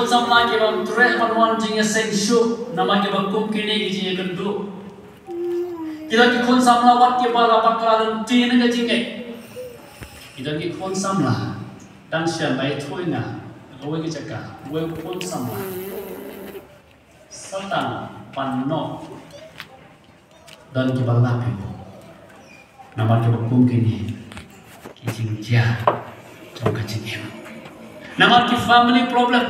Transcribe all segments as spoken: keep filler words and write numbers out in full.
Samla ki bym treh ban wan jingïaseng shuh namar kiba kum kine ki jingïakynduh. Ki don ki khun samla wat kiba la bakla lynti na ka jingngeit. Ki don ki khun samla, tang shen ba ïathuh ïa nga, kawei ka jaka, kawei ka khun samla. Sa tang pan noh don kiba lap ïa u namar kiba kum kine ki jingjia jong ka jingim. Namar ki family problem,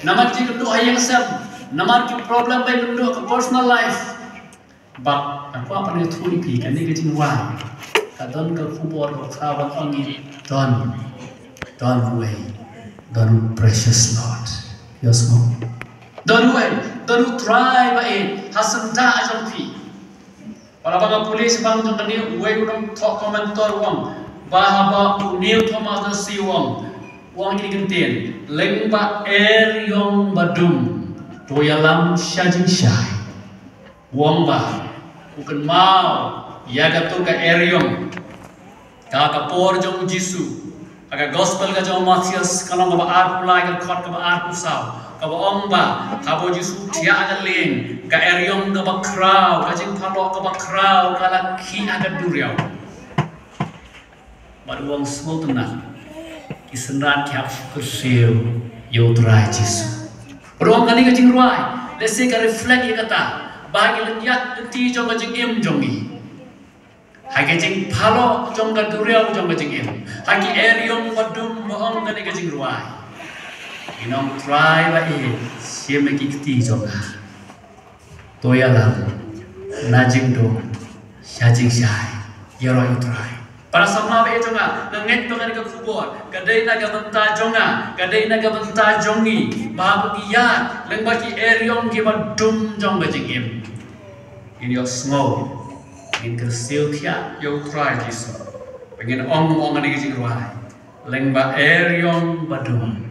namar ki jingkynduh ha ïing sem, namar ki problem ba ïakynduh ka personal life. Bad nga kwah ban ïathuh ïa phi kane ka jingrwai ka don ka khubor kaba khraw ban ong ïa phi, don, don uwei, don u precious Lord. Ïohsngew. Don uwei, don U Trai ba ïeit ha syndah jong phi. Ba la ba nga pule shaphang jong kane, uwei u nongthoh komentar u ong ba haba u Neil Thomas Dorsey u ong, u ong kine ki kyntien, lyngba eriong ba dum to ïalam sha jingshai. U ong ba u kynmaw ïa kato ka eriong, ka, ka por jong u Jisu, ha ka gospel ka jong u Mathaios, ka lynnong kaba arphew lai, ka dkhot kaba arphew saw, kaba ong ba haba u Jisu u thiah ha ka lieng, ka eriong kaba khraw, ka jingphalok kaba khraw, ka la khih ha ka duriaw. Bad u ong, sngewtynnat, ki synran ki hap shu kyrsiew ïa U Trai Jisu. Bad u ong kane ka jingrwai, lehse ka reflect ïa kata ba ha ki lynñiat lynti jong ka jingim jong ngi, ha ka jingphalok jong ka duriaw jong ka jingim, ha ki eriong ba dum, ba ong kane ka jingrwai, ngin ong, Trai ba ïeit, shim ïa ki kti jong nga. To ïalam na jingdum sha jingshai, ïaroh ïa U Trai. Para samla ba ïeit jong nga, nga ngeit ba kane ka khubor ka dei na ka bynta jong nga, ka dei na ka bynta jong ngi, ba haba ngi ïaid lyngba ki eriong kiba dum jong ka jingim, ngin ïohsngew, ngin kyrsiew thiah ïa U Trai Jisu. Ba ngin ong, ong ha kane ka jingrwai, lyngba eriong ba dum,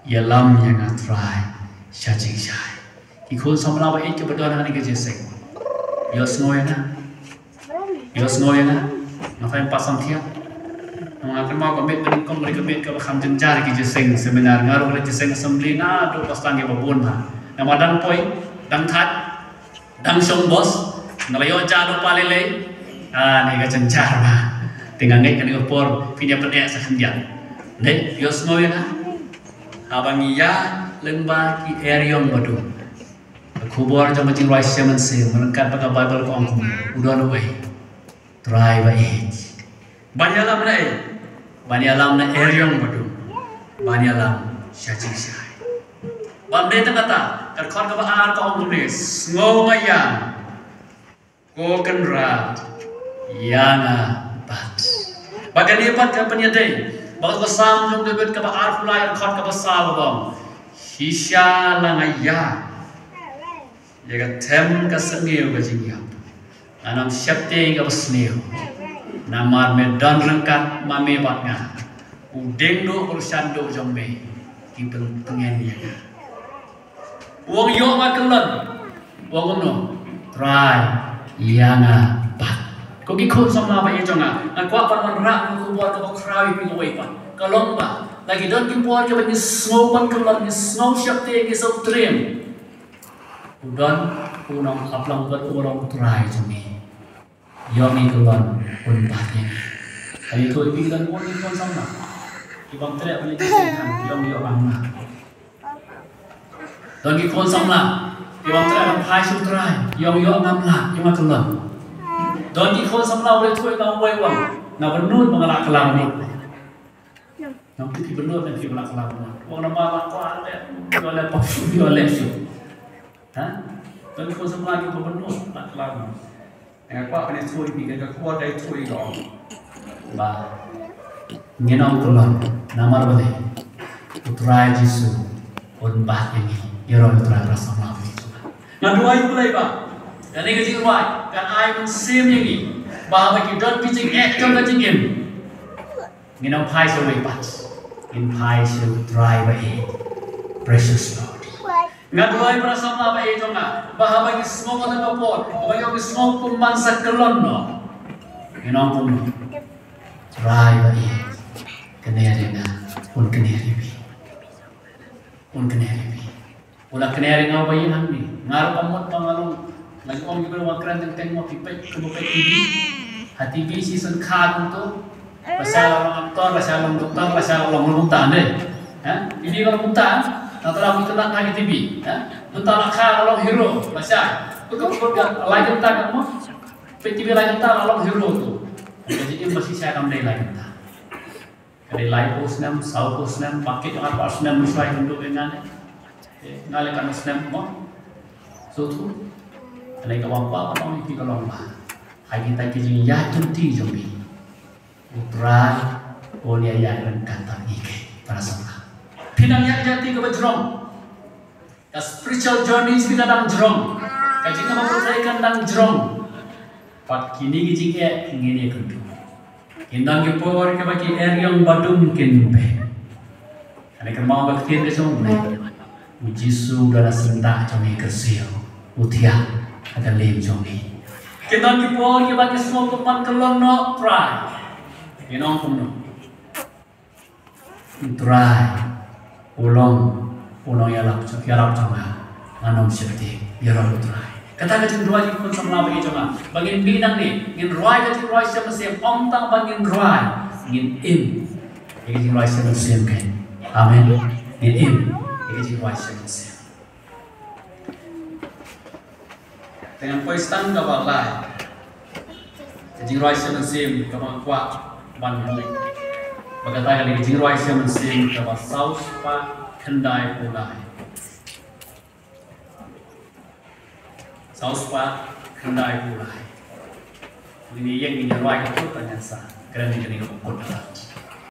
ïalam ïa nga Trai sha jingshai. Ki khun samla ba ïeit kiba don ha kane ka jingïaseng, ïohsngew ïa nga. Ïohsngew ïa nga. Nga phai pat samthiang. Nga kynmaw ka miet ba nyngkong, ka miet kaba kham jynjar ki jingïaseng seminar, nga ruh ka jingïaseng assembly naduh ba sdang kiba bun bha. Namar dang poi, dang thait, dang shong bos, nga la ïoh ja lypa lei lei. Ah, ne ka jynjar bha. Te nga ngeit kane ka por phin ïa pyneh sa khyndiat. Ne, ïohsngew ïa nga. Haba ngi ïaid lyngba ki eriong ba dum, ka khubor jong ka jingrwai Shemon Shem, ryngkat bad ka Baibl ka ong kumne, u don uwei, Trai ba ïeit. Ban ïalam na ei? Ban ïalam na eriong ba dum. Ban ïalam sha jingshai. Bad dei tang kata, ka dkhot kaba ar ka ong kumne, sngew nga ïa, ko Kynrad, ïa nga bat. Bad kane pat ka pynïadei bad ka Salm jong u David kaba arphew lai, ka dkhot kaba saw, kaba ong, shisha la nga ïa ïa ka them ka sniew ka jingïap, ngan ym sheptieng ïa kaba sniew, namar me don ryngkat ma me bad nga. U dieng duh bad u shan duh jong me ki pyntngen ïa nga. U ong ïoh nga kyllon. U ong kumno? Trai, ïa nga bat. Ko ki khun samla ba ïeit jong nga, nga kwah ban wanrah ka khubor kaba khraw ïa phi kawei pat. Ka long ba la ki don ki por kiba ngi sngew ban kyllon, ngi sngew sheptieng, ngi sngew triem. U don u nongap lang bad u long Trai jong ngi. Ïoh ngi kyllon, un bat ïa ngi. Ka ïathuh ïa phi, ki don bun ki khun samla ki bym treh ban ïa jingïaseng, ki ong ïoh ngam lah. Don ki khun samla ki bym treh ban phai sha U Trai, ki ong ïoh ngam lah, ïoh nga kyllon. Don ki khun samla, u la ïathuh ïa nga uwei, u ong, nga bynnud ba nga lah kylla mut. Ngam tip phi bynnud ne phi ba lah kylla mut. U ong namar lah kylla te, ïoh leh pop, ïoh leh shuh. Ha? Don ki khun samla kiba bynnud, lah kylla mut. Nga kwah ban ïathuh ïa phi, ka khubor ka ïathuh ïa nga ba ngin ym kyllon, namar balei? U Trai Jisu un bat ïa ngi. Ïaroh ïa U Trai, para samla ba ïeit. Nga duwai U Blei ba kane ka jingrwai kan ai mynsiem ïa ngi ba haba ki don ki jingeh jong ka jingim, ngin ym phai sha uwei pat, ngin phai sha U Trai ba ïeit, precious Lord. Nga duwai, para samla ba ïeit jong nga, ba haba ngi sngew ha kane ka por, haba ngi sngew kumban sa kyllon noh, ngin ong kumno? Trai ba ïeit, kane ïa nga, un kane ïa phi. Un kner ïa phi. U la kner ïa nga ba ïa hangne. Nga ruh ka mut ba nga long. Nga ju ong ïa phi ba kren teng teng mo, phi peit kumba peit T V. Ha T V shisien kha kumto. Lashai la long actor, lashai la long doctor, lashai la long, long kumta ne. Ha? T V ka long kumta. Nangta la phi kynnoh ha T V. Ha? Mynta la kha la long hero, lashai. Kumto kumto ka lai kynta ka mo. Peit T V lai kynta la long hero to. Ka jingim ba shisha kam dei lai kynta. Ka dei laiphew snem, sawphew snem, ba kit arphew snem, mynshwa hynriew ngan. Eh, nga leh katno snem mo. So tu. Ka dei kaba kwah ban ong ïa phi ka long ba, ha kita ki jingïaid lynti jong ngi, U Trai un ïa ïaid ryngkat bad ngi, ki para samla. Phi nang ïaid jati kaba jrong. Ka spiritual journey phi ka dang jrong. Ka jingïaid pyrthei kan dang jrong. Bad kine ki jingeh ngin ïakynduh. Kin don ki por kiba ki eriong ba dum kin beh. Kane ka mut ba ka ktien ka jong U Blei. U Jisu u don ha syndah jong ngi, kyrsiew, u thiah ha ka lieng jong ngi. Kin don ki por kiba ki sngew kumban kyllon noh, Trai. Ngin ong kumno? U Trai u long, u long ïarap, ïarap jong nga. Ngan ym sheptieng, ïarap U Trai. Kata ka jingrwai jong ki khun samla ba ïeit jong nga, ba ngin mih nangne, ngin rwai ka jingrwai Shem Mynsiem, ym tang ba ngin rwai, ngin im ïa ka jingrwai Shem Mynsiem kein. Amen. Ngin im ïa ka jingrwai Shem Mynsiem. Te ngan poi tang kaba lai. Ka jingrwai Shem Mynsiem kaba nga kwah ban pule. Ba kata ka dei ka jingrwai Shem Mynsiem kaba saw spah khyndai phew lai. Saw spah khyndai phew lai. Ngin ïeng ngin ïa rwai katto katne, ngan sa kren ïa kane ka mut.